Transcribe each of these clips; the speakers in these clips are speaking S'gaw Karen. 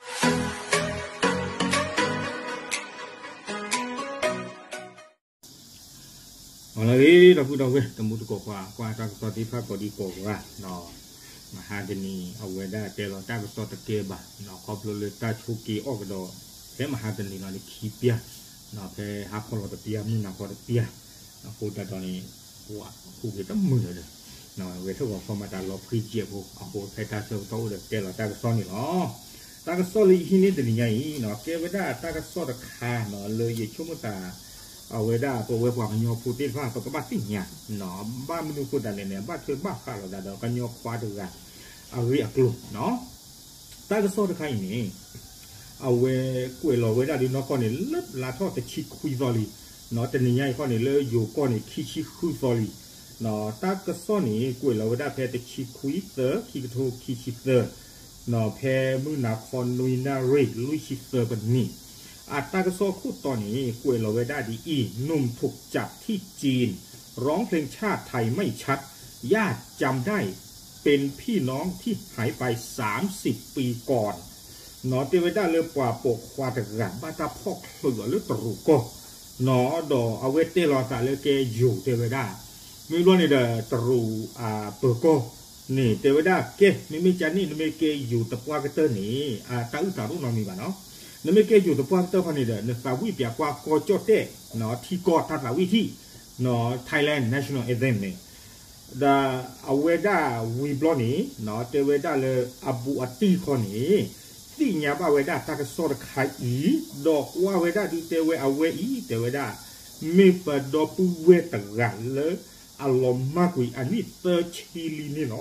အလၢဂ့ၤ ဒီပုၢ်ဒီဝဲၢ် တံၤသကိးပှၤ ကွၢ်တၢ်ကစီၣ်သ့ၣ်တဖၣ်ကိးဒံကိးဂၤ, မဟါတနံၤ အဝဲဒၣ်တဲလီၤတၢ်ကစီၣ်တကဲဘၣ်, ခီဖျိလၢတၢ်ဆိးက့ၤအီၣ်ကဒီး ဖဲမဟါတနံၤလီၤန့ၣ်ခံပျၢ်, ဖဲဟါခီလီၤတပျၢ် မုၢ်နၤခီတပျၢ်, အဃိသတးဒီးန့ၣ် ပှၤဟူးဂဲၤတမုာ်လၢၤဒီး ဂဲၤထီၣ်ဂီၤခီမးတၢ်လီၤဖှံကဲးဖိ အဃိဖဲတၢ်ဆၢကတီၢ်အိၣ်ဒီးတဲလီၤတၢ်ကစီၣ်န့ၣ်လီၤ. တၢ်ကစီၣ်လၢယဟံးန့ၢ်တနံၤညါအံၤ ကဲဝဲဒၣ်တၢ်ကစီၣ်တခါ လၢယဆိကမိၣ်သး အဝဲဒၣ်ပဝဲပှၤကညီဖိသ့ၣ်တဖၣ် ပကဘၣ်သ့ၣ်ညါ, ဘၣ်မနုၤအဃိသတးလဲၣ်န့ၣ် ဘၣ်ထွဲဘၣ်ဃးလိာ်သးဒီးကညီခွါတဂၤ အဂ့ၢ်အကျိၤ တၢ်ကစီၣ်တခါအံၤန့ၣ် အဝဲကွဲးလီၤဝဲဒၣ်ဒုးနီၢ်ကီၢ်န့ၣ် လၢလါထီၣ်တဆံခွံသီလံ, တနံၤညါအံၤခီန့ၣ် လၢယိၤကီၢ်န့ၣ် ခံဆံဃုသီလံ. တၢ်ကစီၣ်န့ၣ် ကွဲးလီၤဝဲဒၣ်ဖဲတဆံခွံသၢ ခံကထိခံဆံသၢ, ဖဲမုၢ်နၤခီနွံနၣ်ရံၣ် လွံၢ်ဆံသၢပနံၣ်, အတၢ်ကစီၣ်ခိၣ်တီန့ၣ် ကွဲးလီၤဝဲဒၣ်ဒ်အံၤ หนุ่มถูกจับที่จีน ร้องเพลงชาติไทยไม่ชัด ญาติจำได้เป็นพี่น้องที่หายไปสามสิบปีก่อน တဲဝဲဒၣ်လၢပှၤပိာ်ခွါတဂၤ ဘၣ်တၢ်ဖီၣ်ချုးအီၤလၢတရူးကီၢ်, ဒီးအဝဲတဲလီၤအသးလၢကဲယိၤတဲဝဲဒၣ်, မ့ၢ်ဘျီန့ၣ်ဒီး တရူးပၢၤကီၢ်န့ၣ် တဲဝဲဒၣ်ကဲ မ့မ့ၢ်ကန့ၣ် နမ့ၢ်ကဲယိၤသပှၢ်ကတၢၢ်န့ၣ် တၢ်အုၣ်သးတအိၣ်နီတမံၤဘၣ်နီၤ, နမ့ၢ်ကဲယိၤသပှၢ်ကတၢၢ်ခီန့ၣ်ဒီး နသးဝံၣ်ပၠးကွၢ်ကီၢ်ကၠီၣ်တဲၣ် ထံကီၢ်တၢ်သးဝံၣ်ထံၣ် Thailand National Anthem န့ၣ် ဒီးအဝဲဒၣ်ဝံၤဘျီန့ၣ် တဲဝဲဒၣ်လၢအဘူးအတံၢ်ခီန့ၣ် သ့ၣ်ညါဘၣ်ဝဲဒၣ်တၢ်ကစီၣ်တခါအံၤ, ဒီးကွၢ်ဝဲဒၣ်ဒုးတဲဝဲအဝဲအံၤ တဲဝဲဒၣ် မ့ၢ်ပဒီပုၢ်ဝဲၢ်တဂၤလၢ အလီၤမၢ်ကွံာ်အနံၣ်သၢဆံလံန့ၣ်လီၤ.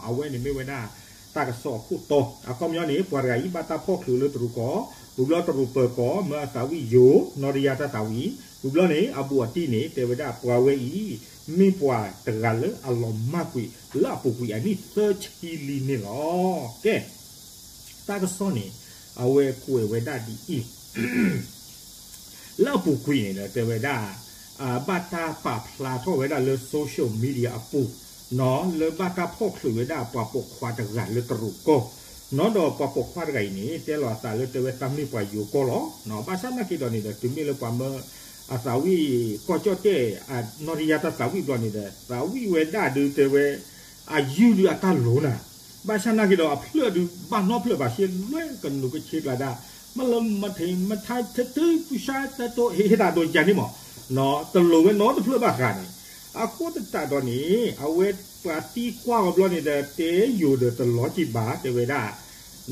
အဝဲန့ၣ်မ့ၢ်ဝဲဒၣ် တၢ်ကစီၣ်အခိၣ်တီ, အခီပညီန့ၣ် ပှၤတဂၤအံၤဘၣ်တၢ်ဖီၣ်ချုးလၢတရူးကီၢ်, ဝံၤဘျီတရူးပၢၤကီၢ် မၢအသးဝံၣ်ယိၤ နီၢ်တယါတၢ်သးဝံၣ်, ဝံၤဘျီန့ၣ် အဘူးအတံၢ်န့ၣ် တဲဝဲဒၣ်ပှၤဝဲအံၤ မ့ၢ်ပှၤတဂၤလၢအလီၤမၢ်ကွံာ် လၢအပူၤကွံာ်အနံၣ်သၢဆံလံန့ၣ်လီၤ. ကဲ တၢ်ကစီၣ်န့ၣ် အဝဲကွဲးဝဲဒၣ်ဒ်အံၤ လၢအပူၤကွံာ်န့ၣ်ဒီးတဲဝဲဒၣ် ဘၣ်တၢ်ပာ်ဖျါထီၣ်ဝဲဒၣ်လၢ social media အပူၤ လၢဘၣ်တၢ်ဖီၣ်ချုးဝဲဒၣ်ပှၤပိာ်ခွါတဂၤလၢတရူးကီၢ်, ဒီးပှၤပိာ်ခွါတဂၤအံၤန့ၣ် တဲလီၤအသးလၢတဲဝဲသးမ့ၢ်ပှၤယိၤကီၢ်လီၤ. ဘၣ်ဆၣ်နာ်က့ဒီးန့ၣ်ဒီး တုၤမ့ၢ်လၢပှၤမၢအသးဝံၣ်ကီၢ်ကၠီၣ်တဲၣ် နီၢ်တယါတၢ်သးဝံၣ်ဘျီန့ၣ်ဒီး သးဝံၣ်ဝဲဒၣ်ဒုးတဲဝဲ အယုၢ်ဒုးအတၢ်လိၤနၤ, ဘၣ်ဆၣ်နာ်က့ဒီးအဖျၢၣ်ဒုးဘၣ်နီဖျၢၣ်ဘၣ်ရှ့လွဲၢ်ကနူးကဆ့ကျါဒၣ်, မ့ၢ်လၢမ့ၢ်ထဲမ့ၢ်ထဲတတုၤပူၤဆါတတိၤ ဟ့ၣ်ဟ့ၣ်တၢ်ဒိးယၤန့ၣ်မး, တလိၤဝဲနီတဖျၢၣ်ဘၣ်ဃးန့ၣ်, အဃိသတးဒီးန့ၣ် အဝဲပှၤသံကွၢ်အီၤဘျီန့ၣ်ဒီး တဲယိၤဒီးတလီၤက့ၤဘၣ် တဲဝဲဒၣ်,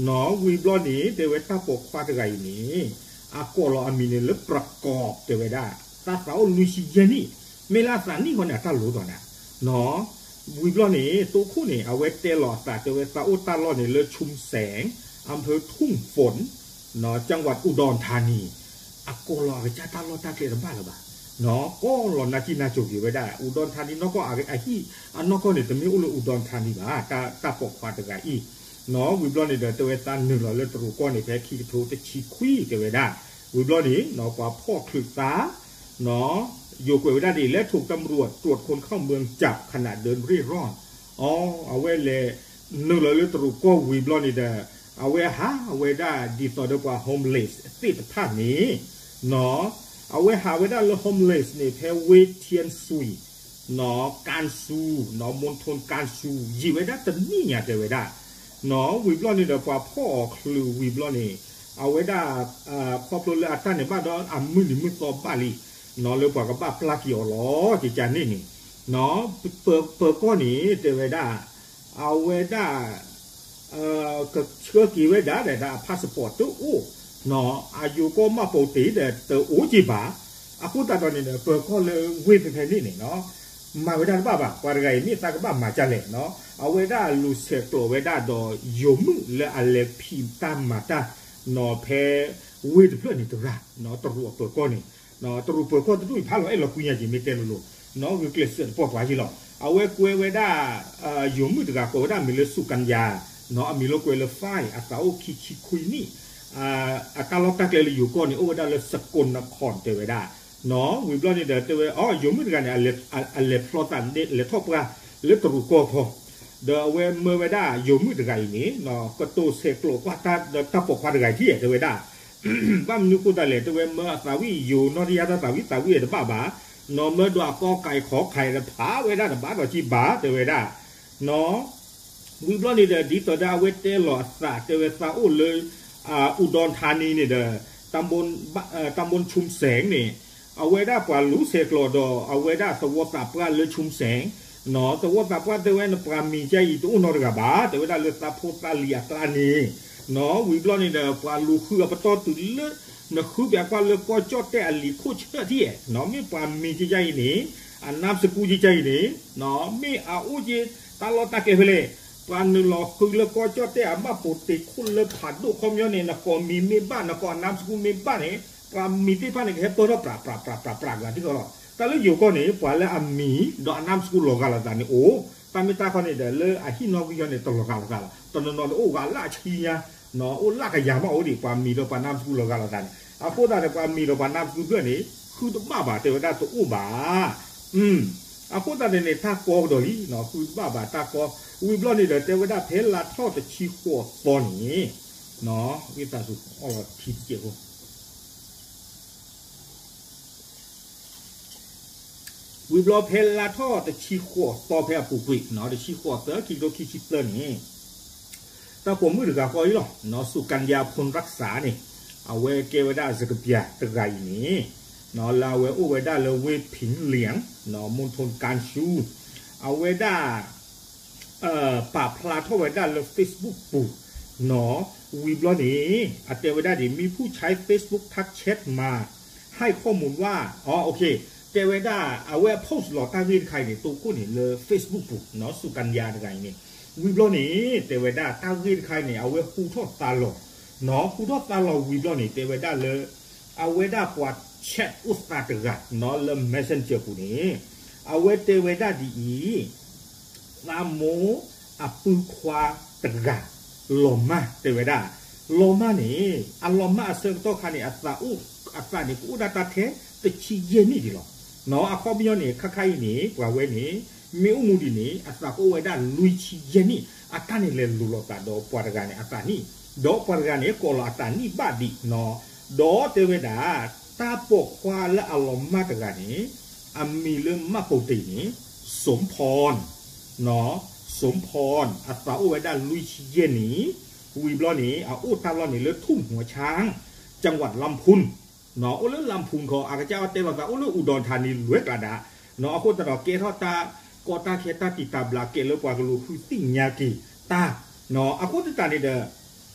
ဝံၤဘျီန့ၣ် တဲဝဲတၢ်ပိာ်ခွါတဂၤအံၤန့ၣ် အကိးလီၤအမံၤန့ၣ်လၢ ပြကီး တဲဝဲဒၣ်, တၢ်သးအိၣ်လွံၢ်ဆံယဲၢ်နံၣ်, မ့ၢ်လၢအသးနံၣ်ဃီန့ၣ် အတၢ်လိၤဒီးနၤ ဝံၤဘျီန့ၣ် တိခိၣ်န့ၣ် အဝဲတဲလီၤအသးတဲဝဲသးအိၣ်တၢ်လီၢ်န့ၣ်လၢ ชุมแสง อำเภอทุ่งฝน จังหวัดอุดรธานี အကိးလီၤအကစၢ်တၢ်လီၢ်တၢ်ကျဲတဘၣ်လၢၤဘၣ်, ကိးလီၤနါစံၣ်နါစိၤက့ၤဝဲဒၣ် อุดรธานี နီၢ်ကီၢ်အဟံၣ်အနီၢ်ကီၢ်န့ၣ် တမ့ၢ်အိၣ်လၢ อุดรธานี ဘၣ်, တၢ်ပိာ်ခွါတဂၤအံၤ, ဝံၤဘျီန့ၣ်ဒီးတဲဝဲသးနုာ်လီၤလၢတရူးကီၢ်န့ၣ် ဖဲခံကထိတဆံခွံတဲဝဲဒၣ်, ဝံၤဘျီန့ၣ် ပှၤဖီၣ်ချုးသး ယိၤကွဲးဝဲဒၣ်ဒ်အံၤ လဲၤထိးတၢ်မရူးတြူးခိၣ်ခီၣ်မၢကၠၢပ်ၣ်ခနၣ်ဒၢရ့ၣ်ရီၣ်, အဝဲလဲၤနုာ်လီၤလၢတရူးကီၢ်ဝံၤဘျီန့ၣ်ဒီး အဝဲဟးဝဲဒၣ်ဒ်သိးဒီးပှၤ homeless သ့ၣ်တဖၣ်န့ၣ်, အဝဲဟးဝဲဒၣ်လၢ homeless န့ၣ် ဖဲဝ့ၢ်ထံစွံး ကၣ်စူၤ မူၤထိၣ်ကၣ်စူၤ ယံာ်ဝဲဒၣ်တနံၣ်ညါတဲဝဲဒၣ်, ဝံၤဘျီန့ၣ်ဒီးပှၤဖီၣ်အီၤချုးဝံၤဘျီန့ၣ်, အဝဲဒၣ် ခီဖျိလၢအတၢ်န့ၣ်ဘၣ်ဒီးအမုၢ်နံၤမုၢ်သီဘၣ်လံ, လၢပှၤကဘၣ်ပျၢ်က့ၤအီၤလီၤ ကကန့ၣ်န့ၣ်, ပၢၤကီၢ်န့ၣ်တဲဝဲဒၣ်, အဝဲဒၣ် ကဆှၢက့ၤဝဲဒၣ်ဒီးအ passport တအိၣ်, အယိၤကီၢ်မှတ်ပုံတင်ဒီးတအိၣ်က့ၤဘၣ်, အဃိသတးဒီးန့ၣ်ဒီး ပၢၤကီၢ်လၢဝ့ၢ်ဖဲဖဲန့ၣ်န့ၣ် မၤဝဲဒၣ်တဘၣ်ဘၣ်, ပှၤတဂၤအံၤမ့ၢ်သးကဘၣ်မၤဒ်လဲၣ်, အဝဲဒၣ်လူၤဆဲးကျိးဝဲဒၣ်ဒီးယိၤမုၣ်လၢအလဲၤဖံးတၢ်မၤတၢ် ဖဲဝ့ၢ်တဖျၢၣ်န့ၣ်တဂၤ, တရူးအပၢၤကီၢ်န့ၣ်, တရူးပၢၤကီၢ်တဒူၣ်အံၤဖးလီၤအဲၣ်လီၤကွံညါက့ၤမ့ၢ်တဲလိၤလိၤ, ဂုာ်ကျဲးစၢးတပှၢ်ပှၢ်က့ၤလီၤ, အဝဲကွဲဝဲဒၣ် ယိၤမုၣ်တဂၤကိးဝဲဒၣ်အမံၤလၢ စူၤကၣ်ယၤ, အမံၤလၢကွဲးလၢ Fine အသးအိၣ်ခံဆံခွံနံၣ်, အတၢ်လီၢ်တၢ်ကျဲလၢယိၤကီၢ်န့ၣ် အိၣ်ဝဲဒၣ်လၢ စကိးနခီၣ် တဲဝဲဒၣ်, ဝံၤဘျီန့ၣ်ဒီးတဲဝဲ အီ ယိၤမုၣ်တဂၤန့ၣ် အလဲၤဖျီသးန့ၣ် လဲၤထီၣ်ပှၢ်လၢတရူးကီၢ်ခီ, ဒီးအဝဲမၢဝဲဒၣ်ယိၤမုၣ်တဂၤအံၤန့ၣ် ကတိၤဆဲးကျိးကွၢ်တၢ်ဒီးတၢ်ပိာ်ခွါတဂၤအံၤထံၣ် တဲဝဲဒၣ်, ဘၣ်မနုၤဃိသတးလဲၣ် တဲဝဲမၢအသးဝံၣ်ယိၤနီၣ်တယၢ်တၢ်သးဝံၣ် သးဝံၣ်တဘၣ်ဘၣ်, နီၢ်မၢဒိးအကီကဲးခီခဲးတဖးဝဲဒၣ်တဘၣ်ဒီးကံဘၣ် တဲဝဲဒၣ် နီၢ် ဝံၤဘျီန့ၣ်ဒီး ဒ်သိးဒီးအဝဲတဲလီၤအသး တဲဝဲသးအိၣ်လၢ အူဒီထါနံန့ၣ်ဒီး တၢ်ဘိၣ်ဆူၣ်စဲးန့ၣ် အဝဲဒၣ်ပှၤလူၤဆဲးကျိးဒီး အဝဲဒၣ်သဝီသးပှၢ်လၢဆူၣ်စဲး, နီၢ် သဝီသးပှၢ်တဲဝဲနပှၤမံၤကါအံၤတအိၣ်နီတဂၤဘၣ် တဲဝဲဒၣ်လၢသးဖိသးလံၤအကျါန့ၣ်, နီၢ် ဝံၤဘျီန့ၣ်ဒီး ပှၤလူၤဃုအပတီၢ်တုၤလၢ နဃုပျးကွၢ်လၢကီၢ်ကၠီၣ်တဲၣ်အလံာ်ခိၣ်ဆၢထံၣ်, နီၢ် မ့ၢ်ပှၤမံၤကါအံၤန့ၣ် အနၢ်စကူကါအံၤန့ၣ်, နီၢ် မ့ၢ်အအိၣ်က့ၤတၢ်လီၢ်တၢ်ကျဲဖဲလဲၣ်, ပှၤနုာ်လီၤဃုလၢကီၢ်ကၠီၣ်တဲၣ်အဘၣ်ပိာ်တ့ၢ်ခိၣ်လၢဖးဒိၣ်ခီပညီန့ၣ် နကိးမံၤမ့ၢ်ဘၣ် နကိးအနၢ်စကူမ့ၢ်ဘၣ်န့ၣ် ပှၤမံၤသ့ၣ်တဖၣ်န့ၣ် ကဟဲပၢၢ်ထီၣ်ပြးပြးပြးပြးပြးတဂၤတဂၤလီၤ. တၢ်လၢယိၤကီၢ်န့ၣ် ပှၤလၢအမံၤ ဒီးအနၢ်စကူလီၤဂာ်လိာ်သးန့ၣ်အိၣ်, တၢ်မ့ၢ်တၢ်ခီန့ၣ်ဒီး လၢအဟံၣ်နီၣ်ဂံၢ်ယီန့ၣ် တလီၤဂာ်လိာ်သးဘၣ်, တနီၤနီၤန့ၣ်အိၣ်ဂၤလၢအဆံညါ, နီၢ် အိၣ်လၢကယၤမးအိၣ်ဒံး ပှၤမံၤဒီးပှၤနၢ်စကူလီၤဂာ်လိာ်သးန့ၣ်, အဃိသတးန့ၣ် ပှၤမံၤဒီးပှၤနၢ်စကူဖျၢၣ်န့ၣ် ဃုတဘၣ်ဘၣ် တဲဝဲဒၣ်တအိၣ်ဘၣ် အဃိသတးန့ၣ်န့ၣ် တၢ်ကီကဒီးလံ, ဃုတဘၣ်ဘၣ်တၢ်ကီ, ဝံၤဘျီန့ၣ်ဒီး တဲဝဲဒၣ်ဖဲလါထီၣ်တဆံဃိးသီန့ၣ်, ဝံသးစူၤအီၣ်လီၤထံတစဲးဖိ, ဝံၤဘျီဖဲလါထီၣ်တဆံဃိးသီဖဲအပူၤကွံာ်, တဆံဃိးသီ ခံကထိခံဆံသၢန့ၣ် တၢ်ပိာ်မုၣ်တဂၤဃီအံၤလီၤ, နီၢ် စူၤကၣ်ဒံယါ ဖိၣ်ရၣ်စၣ်န့ၣ်, အဝဲကဲဝဲဒၣ်စကပၤတဂၤအံၤန့ၣ်, နီၢ် လၢအဝဲအိၣ်ဝဲဒၣ်လၢ ဝ့ၢ်ဖံလၣ်, နီၢ် မူၣ်ထိၣ်ကၣ်ဆူ, အဝဲဒၣ် ပာ်ဖျါထီၣ်ဝဲဒၣ်လၢ Facebook ပူၤ, နီၢ် ဝံၤဘျီန့ၣ် အတဲဝဲဒၣ်ဒ် มีผู้ใช้ Facebook ทักแชทมา ให้ข้อมูลว่า တဲဝဲဒၣ် အဝဲအ post လီၤတၢ်ဂ့ၢ်တခါအံၤန့ၣ် တိခိၣ်န့ၣ်လၢ Facebook ပူၤ, နီၢ် စူၤကၣ်ဒံယါတဂၤအံၤန့ၣ်, ဝံၤဘျီန့ၣ် တဲဝဲဒၣ်တၢ်ဂ့ၢ်တခါအံၤန့ၣ် အဝဲဟူထီၣ်သါလီၤ, နီၢ် ဟူထီၣ်သါလီၤဝံၤဘျီန့ၣ် တဲဝဲဒၣ်လၢ အဝဲဒၣ်ပှၤ chat အိၣ်သးတဂၤ, နီၢ် လၢ Messenger ပူၤန့ၣ်, အဝဲတဲဝဲဒၣ်ဒ်အံၤ သးမိၢ်အပုၢ်ခွါတဂၤ, လီၤမၢ် တဲဝဲဒၣ်, လီၤမၢ်န့ၣ် အလီၤမၢ်အဆၢကတီၢ်ခါန့ၣ် အသးအိၣ်, အသးန့ၣ် ကအိၣ်ဒၣ်တၢ်ထဲတဆံယဲၢ်နံၣ်ဒံးလီၤ, နီၢ် အခီပညီန့ၣ် ခါခါအံၤန့ၣ် ပှၤဝဲန့ၣ် မ့ၢ်အိၣ်မူဒံးန့ၣ် အသးကအိၣ်ဝဲဒၣ်လွံၢ်ဆံယဲၢ်နံၣ်, အတၢ်န့ၣ်လဲၤလိၤလိာ်သးဒီးပှၤတဂၤန့ၣ်အသးနံၣ်, ဒီးပှၤတဂၤန့ၣ် ကိးလီၤအသးနံၣ်ဘၣ်ဒံး, နီၢ် ဒီးတဲဝဲဒၣ် တၢ်ပိာ်ခွါလၢအလီၤမၢ်တဂၤန့ၣ် အမံၤလၢမၣ်ပိာ်တ့ၢ်န့ၣ် စူမ်ဖီၣ်, နီၢ် စူမ်ဖီၣ် အသးအိၣ်ဝဲဒၣ်လွံၢ်ဆံယဲၢ်နံၣ်, ဝံၤဘျီန့ၣ် အအိၣ်တၢ်လီၢ်န့ၣ်လၢ ထုၣ်မူဆၣ်, ကၠၣ်ဝးလၣ်ဖူၣ်, နီၢ် အိၣ်လၢလၣ်ဖူၣ်ခီ အကစၢ်အီၤတဲလီၤသးအိၣ်လၢ အူဒီထါနံ လွဲကျါဒၣ်, နီၢ် အဃိသတးဒီးကဲထီၣ်တၢ်ကီတၢ်ခဲတၢ်တံာ်တာ်ဘျးကဲးလၢ ပှၤကလူၤဃုသ့ၣ်ညါက့ၤတၢ်, နီၢ် အဃိသတးန့ၣ်ဒီး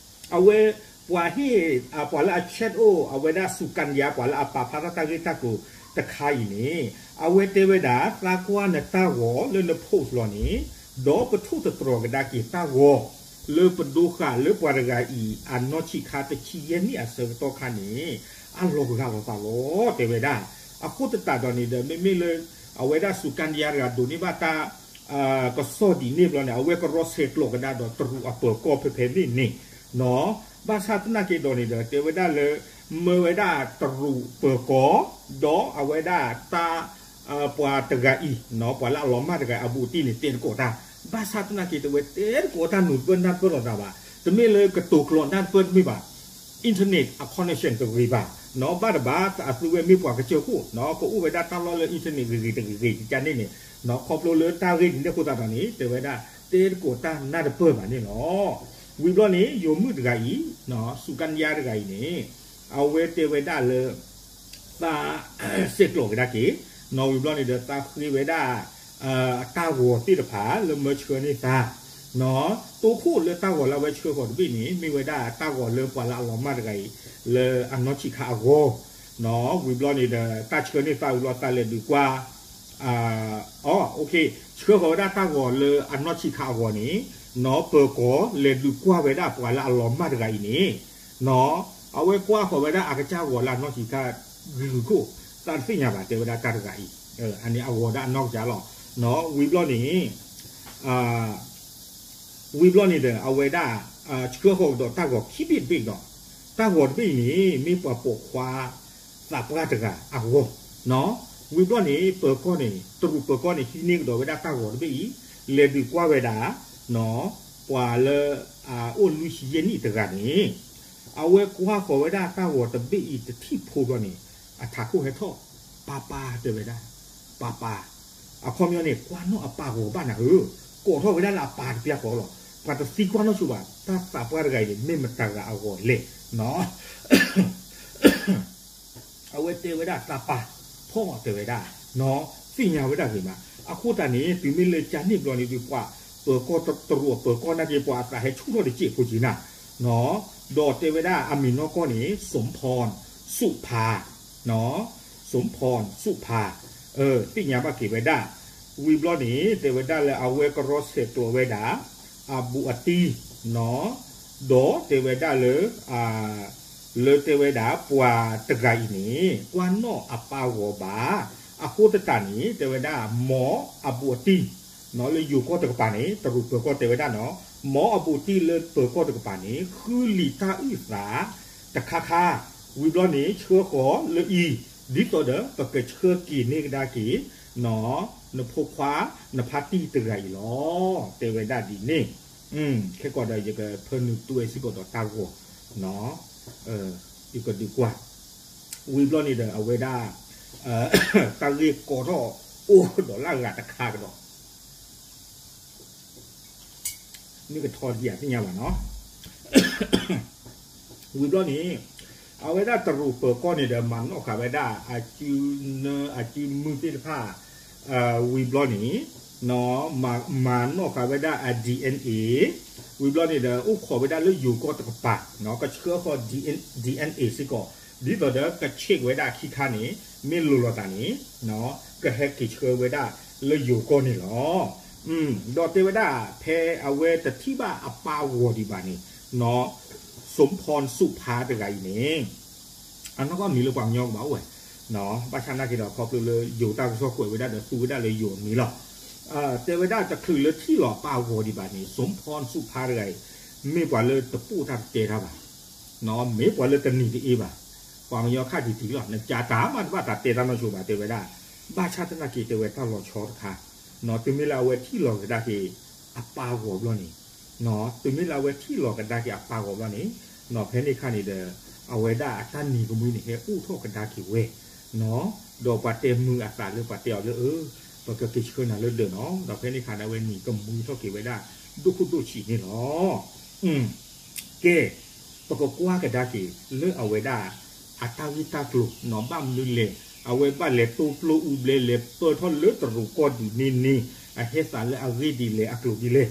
အဝဲ ပှၤဟ့ၣ် ပှၤလၢအ chat အိၣ် အဝဲဒၣ်စူၤကၣ်ဒံယါ ပှၤလၢအပာ်ဖျါထီၣ်တၢ်ဂ့ၢ်တၢ်ကျိၤတခါအံၤန့ၣ်, အဝဲတဲဝဲဒၣ် သးကွၢ်နတၢ်ဂီၤလၢန post လီၤန့ၣ်, ဒီးပထိၣ်သတြီၤကဒါက့ၤတၢ်ဂီၤ လၢပဒိဃာ်လၢပှၤတဂၤအံၤ အနီၢ်ဆံးခါတဆံယဲၢ်နံၣ်အဆၢကတီၢ်ခါန့ၣ် အလီၤဂာ်လိာ်သးလီၤ တဲဝဲဒၣ်, အဃိသတးဒီးန့ၣ်ဒီး မ့မ့ၢ်လၢ အဝဲဒၣ်စူၤကၣ်ဒံယါတဂၤဒိးန့ၢ်ဘၣ်တၢ် ကစီၣ်ဒ်န့ၣ်ဘျီန့ၣ် အဝဲကရီဆဲးကျိးကဒါဒီးတရူးအပၢၤကီၢ်ဖဲဖဲန့ၣ်န့ၣ်, နီၢ် ဘၣ်ဆၣ်သနာ်က့ဒီးန့ၣ်ဒီး တဲဝဲဒၣ်လၢ မၢဝဲဒၣ်တရူးပၢၤကီၢ် ဒီးအဝဲဒၣ်တၢ် ပှၤတဂၤအံၤ နီၢ် ပှၤလၢအလီၤမၢ်တဂၤအဘူးအတံၢ်န့ၣ် တဲသကိးတၢ်, ဘၣ်ဆၣ်သနာ်က့ တဲဝဲတဲသကိးတၢ်နုာ်တပၢၢ်နၢ်တပၢၢ်လိာ်သးဘၣ်, တမ့ၢ်လၢကတိၤကျိးနၢ်တပၢၢ်တမ့ၢ်ဘၣ် internet အ connection တဂ့ၤဘၣ်, နီၢ် ဘၣ်တဘၣ် အသုဝဲမ့ၢ်ပှၤကစၢၢ်ခိၣ် နီၢ် ကအိၣ်ဝဲဒၣ်တၢ်လီၢ်လၢ internet ဂ့ၤဂ့ၤတဂ့ၤဂ့ၤကကန့ၣ်န့ၣ်, နီၢ် ခီဖျိလၢတၢ်ဂ့ၢ်ဒ်န့ၣ်အဃိသတးဒီးန့ၣ် တဲဝဲဒၣ် တဲသကိးတၢ်နၢ်တပၢၢ်ဘၣ်န့ၣ်လီၤ. ဝံၤဘျီန့ၣ် ယိၤမုၣ်တဂၤအံၤ နီၢ် စူၤကၣ်ဒံယါတဂၤအံၤန့ၣ် အဝဲတဲဝဲဒၣ်လၢ သးဆဲးကျိးကဒါက့ၤ, နီၢ် ဝံၤဘျီန့ၣ်ဒီး သးဃ့ဝဲဒၣ် တၢ်ဂီၤသ့ၣ်တဖၣ်လၢမၢဆှၢန့ၢ်သး, နီၢ် တိခိၣ်လၢတၢ်ဂီၤလၢအဝဲဆှၢဃီၤတဘ့ၣ်န့ၣ် မ့ၢ်ဝဲဒၣ်တၢ်ဂီၤလၢပှၤလၢအလီၤမၢ်တဂၤအံၤ လၢအနီၢ်ဆံးခါအဂီၢ်, နီၢ် ဝံၤဘျီန့ၣ်ဒီး တၢ်ဆှၢန့ၢ်သးဝံၤဘျီ သးလဲၤဒုးကွၢ် အ ဆှၢဃီၤဝဲဒၣ်တၢ်ဂီၤလၢအနီၢ်ဆံးခါအဂီၢ်န့ၣ်, နီၢ် ပၢၤကီၢ်လဲၤဒုးကွၢ်ဝဲဒၣ်ပှၤလၢအလီၤမၢ်တဂၤအံၤန့ၣ်, နီၢ် အဝဲကွၢ်ဃီၤဝဲဒၣ်အကစၢ်ဂီၤလၢအနီၢ်ဆံးခါဂုာ်ခိၣ်, သးတသ့ၣ်ညါဘၣ် တဲဝဲဒၣ်တၢ်တဂၤအံၤ, အန့ၣ်အဂီၤဒၣ်အနီၢ်ကစၢ်လီၤ, နီၢ် ဝံၤဘျီန့ၣ် ဝံၤဘျီန့ၣ်ဒီး အဝဲဒၣ် ဆှၢဃီၤကဒီးတၢ်ဂီၤခံဘ့ၣ်တဘ့ၣ်ဒီး တၢ်ဂီၤတဘ့ၣ်အံၤန့ၣ် မ့ၢ်ပှၤပိာ်ခွါသးပှၢ်တဂၤအဂီၢ်, နီၢ် ဝံၤဘျီန့ၣ် ပၢၤကီၢ်န့ၣ် တရူးပၢၤကီၢ်န့ၣ် ဟံးန့ၢ်ကဒီးဝဲဒၣ်တၢ်ဂီၤတဘ့ၣ်အံၤ, လဲၤဒုးကွၢ်ဝဲဒၣ် ပှၤလၢအအိၣ်လွံၢ်ဆံယဲၢ်နံၣ်တဂၤန့ၣ် အဝဲကွၢ်ဃီၤဝဲဒၣ်တၢ်ဂီၤတဘ့ၣ်အံၤတထံၣ်ဖိဘျီန့ၣ် အထးခိၣ်ဟဲထီၣ် ပၢ်ပၢ်တဲဝဲဒၣ်, ပၢ်ပၢ်, အခီပညီန့ၣ် ကွၢ်နီၣ်အပၢ်ဂီၤဘၣ်နၤဧၢ, ကိးထီၣ်ဝဲဒၣ်လၢအပၢ်တပျၢ်ဃီလီၤ. ပှၤတသံကွၢ်နီၣ်ဆိဘၣ် တၢ်သးပှၢ်တဂၤအံၤန့ၣ် မ့ၢ်မတၤတဂၤအဂီၤလဲၣ် အဝဲတဲဝဲဒၣ်တၢ်ပၢ်ဖီၣ်တဲဝဲဒၣ်, သ့ၣ်ညါဝဲဒၣ်ဂ့ၤမး. အဃိသတးန့ၣ် တုၤမ့ၢ်လၢကၢန့ၣ်ဘျီန့ၣ်ဒုး ပှၤပၢၤကီၢ်တရူးအပၢၤကီၢ်နာ်က့ ပှၤအသးဟဲဆူၣ်ထီၣ်တစဲးဖိက့ၤနၤ, ဒီးတဲဝဲဒၣ်အမံၤနီၢ်ကီၢ်န့ၣ် စူမ်ဖီၣ် စူးဖး စူမ်ဖီၣ်စူးဖး, သ့ၣ်ညါဘၣ်က့ၤဝဲဒၣ်. ဝံၤဘျီန့ၣ် တဲဝဲဒၣ်လၢအဝဲကရီဆဲးကျိးဝဲဒၣ် အဘူးအတံၢ် ဒီးတဲဝဲဒၣ်လၢ လၢတဲဝဲဒၣ်ပှၤတဂၤအံၤန့ၣ် ကွၢ်နီၣ်အပၢ်ဂီၤဘၣ်. အဃိသတးန့ၣ် တဲဝဲဒၣ် မ်အဘူးအတံၢ် လၢယိၤကီၢ်တကပၤန့ၣ် တရူးပၢၤကီၢ်တဲဝဲဒၣ်နီၤ, မ်အဘူးအတံၢ်လၢပၢၤကီၢ်တကပၤန့ၣ် ဃုလံာ်တၢ်အုၣ်သးတခါခါ, ဝံၤဘျီန့ၣ် ဆှၢဃီၤလၢအံၤ ဒ်သိးဒီး ပကဆှၢက့ၤန့ၢ်ကဒါက့ၤ နဖိခွါ နဖါတံၢ်တဂၤအံၤလီၤ. တဲဝဲဒၣ်ဒ်န့ၣ်, ခဲကီးဒီးယကဖၢနုာ်တွဲစ့ၢ်ကီးဒီးတၢ်ဂီၤ, ယကဒုးကွၢ်. ဝံၤဘျီန့ၣ်ဒီး အဝဲဒၣ် တၢ်ဂ့ၢ်ကီထီၣ်အိၣ်ဒီးလၢအဂၤတခါကဒီး မ့ၢ်ကထီတက့ၢ် အသ့ၣ်ညါဘၣ်နီၤ. ဝံၤဘျီန့ၣ် အဝဲဒၣ်တရူးပၢၤကီၢ်န့ၣ်ဒီး မၤနီၣ်ဃာ်ဝဲဒၣ် အစုနၢ အစုမုၢ်သ့ၣ်တဖၣ်, ဝံၤဘျီန့ၣ် မၤနီၣ်ဃာ်ဝဲဒၣ်အ DNA, ဝံၤဘျီန့ၣ်ဒီး အိၣ်ခိးဝဲဒၣ်လၢယိၤကီၢ်တကပၤ, ကဆှၢဃီၤ DNA စ့ၢ်ကီး, ဒ်သိးဒီးက check ဝဲဒၣ်ခံခါန့ၣ် မ့ၢ်လိၤလိာ်သးန့ၣ် ကဟဲက့ၤဆှၢဝဲဒၣ်လၢယိၤကီၢ်န့ၣ်လီၤ. ဒီးတဲဝဲဒၣ် ဖဲအဝဲတထံၣ်ဘၣ်အပၢ်ဂီၤဒံးဘၣ်န့ၣ် စူမ်ဖီၣ်စူးဖးတဂၤအံၤန့ၣ် အနီၢ်ကီၢ်မံၤလၢပှၤကညီကဘၣ်အိၣ်ဝဲ, ဘၣ်ဆၣ်နာ်က့ဒီး ခီဖျိလၢယိၤတၢ်ကစီၣ်ကွဲးဝဲဒၣ်ဒီး သူဝဲဒၣ်လၢယိၤအမံၤလီၤ. တဲဝဲဒၣ်တချုးလၢထံၣ်လီၤပၢ်ဂီၤဒံးဘၣ်န့ၣ် စူမ်ဖီၣ်စူးဖးတဂၤအံၤ မ့ၢ်ပှၤလၢတပိၢ်တၢ်တတဲတၢ်ဘၣ်, မ့ၢ်ပှၤလၢတနံၤတအ့ဘၣ်, ပှၤကညီခါတံၢ်တံၢ်လီၤ, နကးတၢ်မးတဘၣ်သးတဲတၢ်နီတစိၤဘၣ် တဲဝဲဒၣ်. ဘၣ်ဆၣ်သနာ်က့တဲဝဲတၢ်လီၤဆီတခါ, တုၤမ့ၢ်လၢအဝဲထံၣ်လီၤကဒါက့ၤ အပၢ်ဂီၤဘျီန့ၣ်, တုၤမ့ၢ်လၢအဝဲထံၣ်လီၤကဒါက့ၤအပၢ်ဂီၤဘျီန့ၣ်, ဖဲန့ၣ်အခါန့ၣ်ဒီး အဝဲဒၣ်အတၢ်နံၤကမှံန့ၣ် ဟဲအိၣ်ထီၣ်ကဒါက့ၤဝဲ, ဒီးပှၤတဲမုာ်အသးလၢပှၤတဲအီၤလၢအၢ ပကက့ၤဆှၢနၤလၢဒၢးနီၤ, ဒီးဖဲန့ၣ်အခါန့ၣ် အဝဲနံၤကမှံထီၣ်က့ၤဝဲဒၣ် ဒိၣ်ခိၣ်ဒိၣ်ဆံးန့ၣ်လီၤ. ကဲ, ပကကွၢ်ကဒါက့ၤလၢအဝဲဒၣ် အတၢ်ဂ့ၢ်တၢ်ကျိၤနီၤ, ဘၣ်မနုၤလဲၣ် အဝဲဘၣ်လဲၤတိပျိအူဘျဲ လဲၤပၢၢ်ထီၣ်လၢတရူးကီၢ်ဒ်န့ၣ်န့ၣ် အဟဲသးလၢအဂ့ၢ်ဒ်လဲၣ် အကျိၤဒ်လဲၣ်,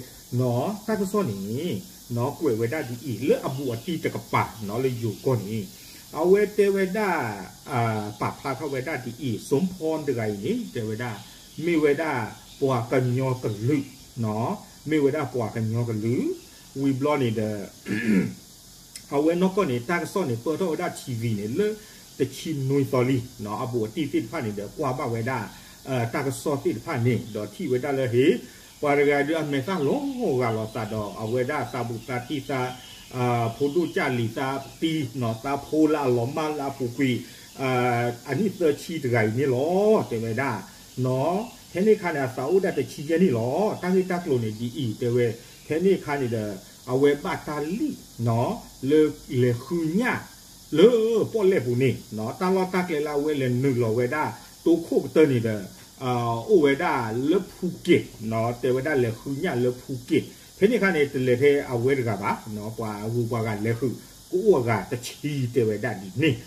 တၢ်ကစီၣ်န့ၣ် ကွဲးဝဲဒၣ်ဒ်အံၤ လၢအဘူးအတံၢ်တကပၤနီၤ လၢယိၤကီၢ်န့ၣ် အဝဲတဲဝဲဒၣ် ပာ်ဖျါထီၣ်ဝဲဒၣ်ဒ်အံၤ စူမ်ဖီၣ်တဂၤအံၤန့ၣ် တဲဝဲဒၣ် မ့ၢ်ဝဲဒၣ်ပှၤကညီကလုာ်, မ့ၢ်ဝဲဒၣ်ပှၤကညီကလုာ်, ဝံၤဘျီန့ၣ်ဒီး အဝဲနီၢ်ကီၢ်န့ၣ် တၢ်ကစီၣ်န့ၣ် ပၢၢ်ထီၣ်ဝဲဒၣ် ထံဝံၤ န့ၣ် လၢတဆံနွံသီလံ, အဘူးအတံၢ်သ့ၣ်တဖၣ်န့ၣ်ဒီး ကွၢ်ဘၣ်ဝဲဒၣ် တၢ်ကစီၣ်သ့ၣ်တဖၣ်န့ၣ် ဒီးထံၣ်ဝဲဒၣ်လၢ ဟ့ၣ် ပှၤတဂၤဒုးအမဲာ်သၣ်လီၤဂာ်လိာ်သးဒီး အဝဲဒၣ်သးဘူးသးတံၢ်သး ဖိဒိၣ်ကၢ်လံၤသးတံၢ်နီၤ သးဖိလၢအလီၤမၢ်လၢအပူၤကွံာ် အနံၣ်သၢဆံတဂၤအံၤန့ၣ်လီၤ တဲဝဲဒၣ်. ဖဲန့ၣ်အခါန့ၣ် အသးအိၣ်ဒၣ်တဆံယဲၢ်နံၣ်လီၤ. တၢ်ဂ့ၢ်တၢ်ကျိၤန့ၣ်ဒ်အံၤ တဲဝဲ, ဖဲန့ၣ်အခါန့ၣ်ဒီး အဝဲဘၣ်တၢ်လံၣ် လၢလဲၤဃုညၣ် လၢပီၣ်လဲၣ်ပူၤန့ၣ် တၢ်လီၢ်တၢ်ကျဲလၢအဝဲလဲၤနုာ်လီၤဝဲဒၣ် တိခိၣ်ကတၢၢ်န့ၣ်ဒီး အိၣ်ဝဲဒၣ်လၢဖူက့ၣ်, တဲဝဲဒၣ်လဲၤဃုညၣ်လၢဖူက့ၣ်. ဖဲန့ၣ်အခါန့ၣ် တလဲၤထဲအဝဲတဂၤဘၣ်, ပှၤဂုၤပှၤဂၤလဲၤဃုာ် ကအိၣ်အဂၤတဆံတဲဝဲဒၣ်ဒ်န့ၣ်.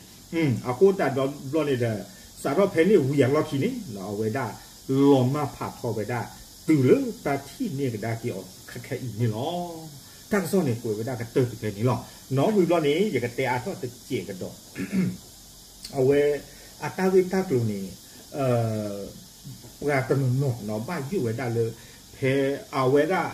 အဃိသတးဒီးဘျီန့ၣ်ဒီး စးထီၣ်ဖဲန့ၣ်ဝံၤအလီၢ်ခံန့ၣ် အဝဲဒၣ်လီၤမၢ်ဖးထီဝဲဒၣ် တုၤလၢတၢ်ထံၣ်န့ၢ်ကဒါက့ၤအီၤခဲခဲအံၤန့ၣ်လီၤ. တၢ်ကစီၣ်န့ၣ်ကွဲးဝဲဒၣ်ကတၢၢ်တုၤဖဲန့ၣ်လီၤ. နီၢ်ဝံၤဘျီန့ၣ် ယကတဲအါထီၣ်တစဲးကဒီး အဝဲ အတၢ်ဂ့ၢ်တၢ်ကျိၤန့ၣ် ပှၤတနီၤနီၤ ဘၣ်ယိၣ်ဝဲဒၣ်လၢ ဖဲအဝဲဒၣ်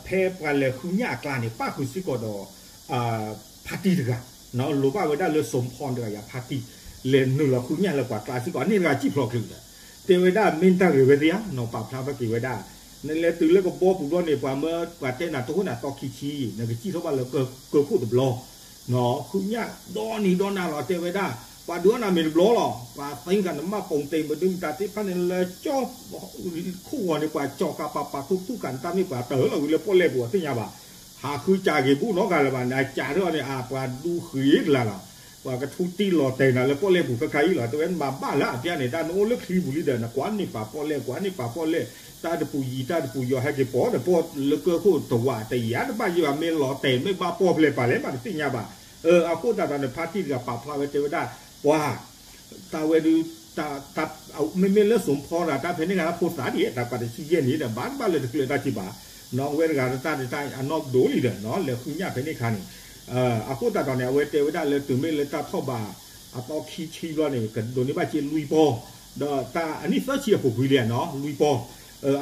ဖဲပှၤလဲၤဃုညၣ်အကျါန့ၣ် ပၣ်ဃုာ်စ့ၢ်ကီးဒီး ဖါတံၢ်တဂၤ လိၤဘၣ်ဝဲဒၣ်လၢ စိမ်ဖီၣ် တဂၤယၤဖါတံၢ် လဲၤနုာ်လီၤဃုညၣ်လၢပှၤကျါစ့ၢ်ကီး အန့ၣ်တဂၤစံၣ်ဖျိးချုးဒီး တဲဝဲဒၣ်မ့ၢ်တၢ်ဂ့ၤဝဲသ့ဧါ နီၤ ပာ်ဖျါထီၣ်က့ၤဝဲဒၣ် နလဲၤတုၤလၢကဘီပူၤဘျီန့ၣ် ပှၤမၢပှၤတဲနၤ တိခိၣ်နၤသီခံဆံ နကစံၣ်ထီၣ်ဘၣ်လၢကၢခိၣ်တဘျီ ဃုညၣ်ဒီနံၤဒီနၤလီၤ တဲဝဲဒၣ် ပှၤဒုးအီၣ်နၤမ့ၢ်တဘျီလီၤ, ပှၤသ့ကၤနမၢ်ပိာ်သ့ၣ်မဒုမတၤသ့ၣ်တဖၣ်န့ၣ်လၢကၠီ ခိၣ်ဂီၤန့ၣ် ပှၤကၠီၤကၤပၤပာ်ခူသူၣ်ကၤနတၢ်မ့ၢ်ပှၤတၢၢ်လီၤဝံၤလၢပီၣ်လဲၣ်ပူၤအသ့ၣ်ညါဘၣ်, ဟးဃုစးက့ၤဘူၣ်နီတဂၤလၢၤဘၣ်, နကးထီၣ်န့ၣ် အပှၤဒူဃ့တလၤလီၤ, ပှၤကထူတံၢ်လီၤတဲာ်နၤလၢပီၣ်လဲၣ်ပူၤခဲခါအံၤလီၤ, တဲဝဲနမၤဘၣ်လၢအပျဲၢ်န့ၣ် တၢ်နအိၣ်လၢချံပူၤလံဒီး နကွၢ်န့ၢ်ပာ်ပီၣ်လဲၣ် ကွၢ်န့ၢ်ပာ်ပီၣ်လဲၣ်, တၢ်တပူၤယံၤတၢ်တပူၤယီၤဟဲက့ၤပိာ်ဒီး ပီၣ်လၢကၢၢ်ခိၣ်တဝးတယံၤတဘၣ်ယံၤဘၣ် မ့ၢ်လီၤတဲာ်မ့ၢ်ဘၣ်ပီၣ်ဖျဲးပာ်လဲၣ်မးတသ့ၣ်ညါဘၣ်, အဃိသတးဒီးန့ၣ် ဖါတံၢ်တဂၤပာ်ဖျါဝဲတဲဝဲဒၣ် ပှၤ တၢ်ဝဲဒုး မ့မ့ၢ်လၢစိန်ဖီတၢ် တၢ်ဖဲန့ၣ်ဂၤလၢဖိသၣ်ဒ် တၢ်ပှၤတဆံယဲၢ်န့ၣ်ဒီး ဘၣ်တဘၣ်လၢတကျၢၤတၢ်က့ၤဘၣ်, နီၢ်ဝဲတဂၤတၢ်တၢ်အနီၢ်ဒိၣ်လံဒီး နီၢ်လဲၤဃုညၣ်ဖဲန့ၣ်ခါန့ၣ်, အဃိသတးဒီးန့ၣ် အဝဲတဲဝဲဒၣ်လၢတုၤမ့ၢ်လၢတၢ်ထီၣ်ဘး အသီခံဆံဘျီန့ၣ် ကဒိးန့ၢ်ဘၣ်က့ၤလွံၢ်ပီၢ်, ဒီးတၢ်အနံၣ်သၢဆံအပူၤကွံာ်လံနီၢ် လွံၢ်ပီၢ်,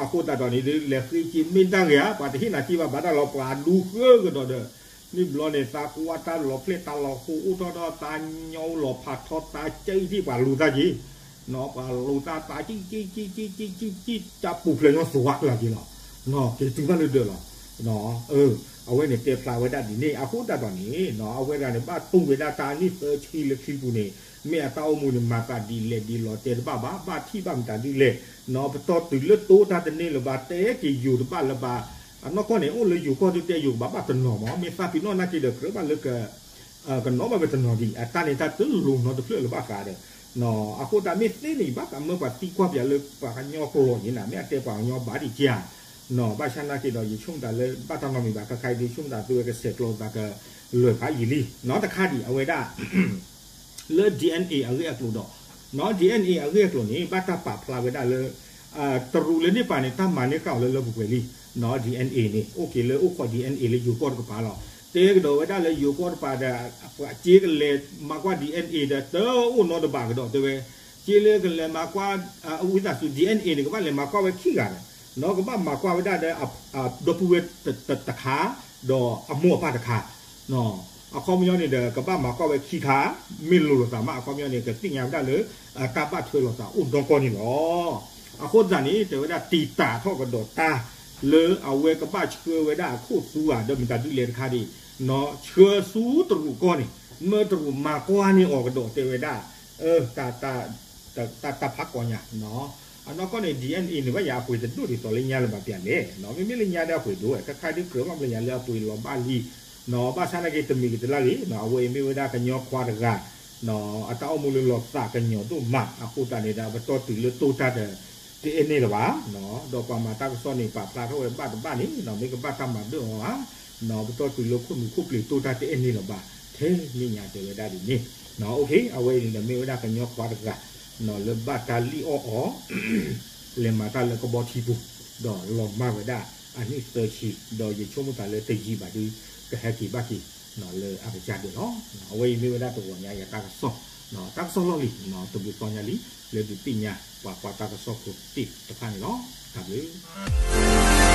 အဃိသတးဒီးန့ၣ် လဲၤဃ့က့ၤမ့ၢ်တၢ်ဂ့ၤဧါ ပှၤတဟ့ၣ်နၤက့ၤဘၣ်ဘၣ်တၢ်လီၤ ပှၤဒူဃၢကဒီးဒီး န့ၣ်ဘျီန့ၣ် သးကွၢ်တၢ်လီၤဖျဲၣ်တၢ်လီၤဃိအိၣ်ထီၣ်ဒီး သးညီလီၤဖးထီသးကံၣ်ထံၣ်ပှၤလူၤသးက့ၤ, ပှၤလူၤသးသးကံၣ်ကံၣ်ကံၣ်ကံၣ်ကံၣ်ကံၣ်ကံၣ် တၢ်ပူၤဖျဲးညီသူဝါကျၢၤက့ၤလီၤ, က့ၤတုၤဘၣ်လၢဒၢးလီၤ, အဝဲန့ၣ်တဲဖျါဝဲဒၣ်ဒ်န့ၣ် အဃိသတးဒီးန့ၣ် အဝဲတဂၤန့ၣ် ဘၣ်တူၢ်ဝဲဒၣ်တၢ်အနံၣ်သၢဆံလၢခံပူၤန့ၣ် မ့ၢ်အတၢ်အိၣ်မူန့ၣ် မၤသးဒ်လဲၣ်ဒ်လဲၣ်တဲတဘၣ်ဘၣ် ဘၣ်ထံၣ်ဘၣ်မတၤဒ်လဲၣ်, ပတီၢ်တုၤလၢတိတၢ်တန့ၢ်လၢၤဘၣ် တဲက့ၤယိၤတဘၣ်လၢၤဘၣ်, အနီၢ်ကီၢ်န့ၣ် အိၣ်လၢယိၤကီၢ်ဒုးတဲယိၤကဘၣ်ဘၣ်တနီၤမး မ့ၢ်သးပ့ၤနီၣ်နာ်က့ဒီးကြၢးဘၣ်လၢ ကနီၣ်ဘၣ်ဝဲတနီၤဒံး အတၢ်န့ၣ်တၢ်တလိၤနီတဖျၢၣ်လၢၤဘၣ်ဃးဒီး, အဃိသတးမ့ၢ်သ့န့ၣ် ယဘၣ်သးမၢပှၤသံကွၢ်ပၠးလၢပှၤကညီကျိာ်န့ၣ်နၤ မ့ၢ်အတဲပှၤကညီဘၣ်ဒံးက့ဧါ, ဘၣ်ဆၣ်နာ်က့ဒီး ယဆိကမိၣ်တၢ်လၢဘၣ်တၢ်နီတမံၤဘၣ် ခဲခါအံၤဒုး ဆိကမိၣ်တၢ်သုဝဲကဆဲးကျိးသးကလွဲၢ်ဖးယံာ်လံ, နီတခါဒံးအဝဲဒၣ် လၢ DNA အဂ့ၢ်အကျိၤဒီး, နီၢ် DNA အဂ့ၢ်အကျိၤန့ၣ် ဘၣ်တၢ်ပာ်ဖျါဝဲဒၣ်လၢ တရူးလၢန့ၣ်ပၤန့ၣ် တၢ်မၤန့ၢ်ဃာ်အီၤလၢလၢပှဲၤပှဲၤလံ, နီၢ် DNA န့ၣ် အိၣ်က့ၤလၢအိၣ်ခိး DNA လၢယိၤကီၢ်တကပၤလီၤ. တဲကဒီးဝဲဒၣ်လၢယိၤကီၢ်တကပၤဒီး ပှၤစ့ကလဲၤမၤကွၢ် DNA ဒီး တအိၣ်နီတဘ့ၣ်ကဒီးတဲဝဲ, စ့လၢကလဲၤမၤကွၢ် အဝံသးစူၤ DNA န့ၣ် ကဘၣ်လဲၤမၤကွၢ်ဝဲခံဂၤဒီး, နီၢ် ကဘၣ်မၤကွၢ်ဝဲဒၣ်ဒီး ဒီပုၢ်ဝဲၢ်တခါ ဒီးအမိၢ်အပၢ်တခါ အခီပညီန့ၣ်ဒီး ကဘၣ်မၤကွၢ်ဝဲခံခါ, မ့ၢ်လိၤလိာ်သးမး အခီပညီန့ၣ် ကသ့ၣ်ညါဝဲဒၣ်လၢ တၢ်ဘၣ်ထွဲလိာ်သးအိၣ်ဒီကီၢ်န့ၣ်လီၤ. အဃိသတးန့ၣ် တဲဝဲဒၣ်တံာ်တာ်ထီၣ်ကဒီးတၢ် လၢအဝဲကဘၣ်ဆှၢဝဲဒၣ်အခိၣ်သူဧါ ဒီးမတၤဒ်လဲၣ်တခါဒံး, ဆှၢဆူတရူးကီၢ်န့ၣ် မၢတရူးမၤကွၢ်န့ၢ်အီၤကဒီးတဲဝဲဒၣ် တၢ် တၢ်ဖးကီညါ အနီၢ်ကီၢ်န့ၣ် DNA န့ၣ် ဘၣ်ယၤအပှ့ၤတဒိၣ်ဒ်သိးလၢညါလၢၤဘၣ်ပျၢ်လဲၣ်, မ့မ့ၢ်လၢညါဒီးအပှ့ၤဒိၣ်ဝဲ ခဲခါဒုးကြၢးဘၣ်ပျၢ်ညါလၢအပှ့ၤလီၤဘၣ်လံ, ဘၣ်ဆၣ်နာ်က့တမံၤကတလၢ်ဂ့ၤ အဝဲအံၤမ့ၢ်ဝဲဒၣ်ကညီခွါတဂၤ အတၢ်အိၣ်မူလၢလီၤသးကညီၤဒိၣ်မး အဃိသတးန့ၣ်ဒီး ပတီၢ်တုၤလၢတိၢ်တၢ်ဒီး တအဲၣ်န့ၢ်လၢၤဘၣ်, ဒီးပှၤမၤတၢ်ကစီၣ်န့ၣ် ပာ်ဖျါထီၣ်ဝဲဘၣ်တဘၣ်န့ၣ် မ့ၢ်ကဘၣ်တၢ်မၤဒၢၣ်အီၤဧါ, ပတီၢ်တုၤလၢခိၣ်နူာ်ခိၣ်ပျ့ၤတိၢ်တၢ်တအဲၣ်န့ၢ်လၢၤဘၣ်, ထဲန့ၣ်ညါတဲဝဲဒၣ်ဒ်န့ၣ်, အဝဲအံၤန့ၣ်ဒီးမ့ၢ်ဝဲဒၣ်ကညီခွါတဂၤ လၢဘၣ်တၢ်လံၣ်အီၣ်အီၤ လဲၤမၤတၢ်လၢကဘီထံပူၤ ဒီးလီၤမၢ်ဝဲဒၣ်အနံၣ်သၢဆံ, ဒီးယဆိကမိၣ်သးလၢတယံာ်ဘၣ်ဒီး ကဟဲက့ၤဘၣ်က့ၤ လၢအကစၢ်ဒၢးလီၤ. အဝဲအံၤမ့ၢ်ဝဲဒၣ်တဂီၤညါယတၢ်ကစီၣ်, တၢ်ကစီၣ်လီၢ်လံၤ တဘျုးသီညါလံ လၢဒုးသ့ၣ်ညါပှၤကွၢ်တၢ်ကစီၣ်ဖိသ့ၣ်တဖၣ်န့ၣ်လီၤ. တၢ်ဘျုး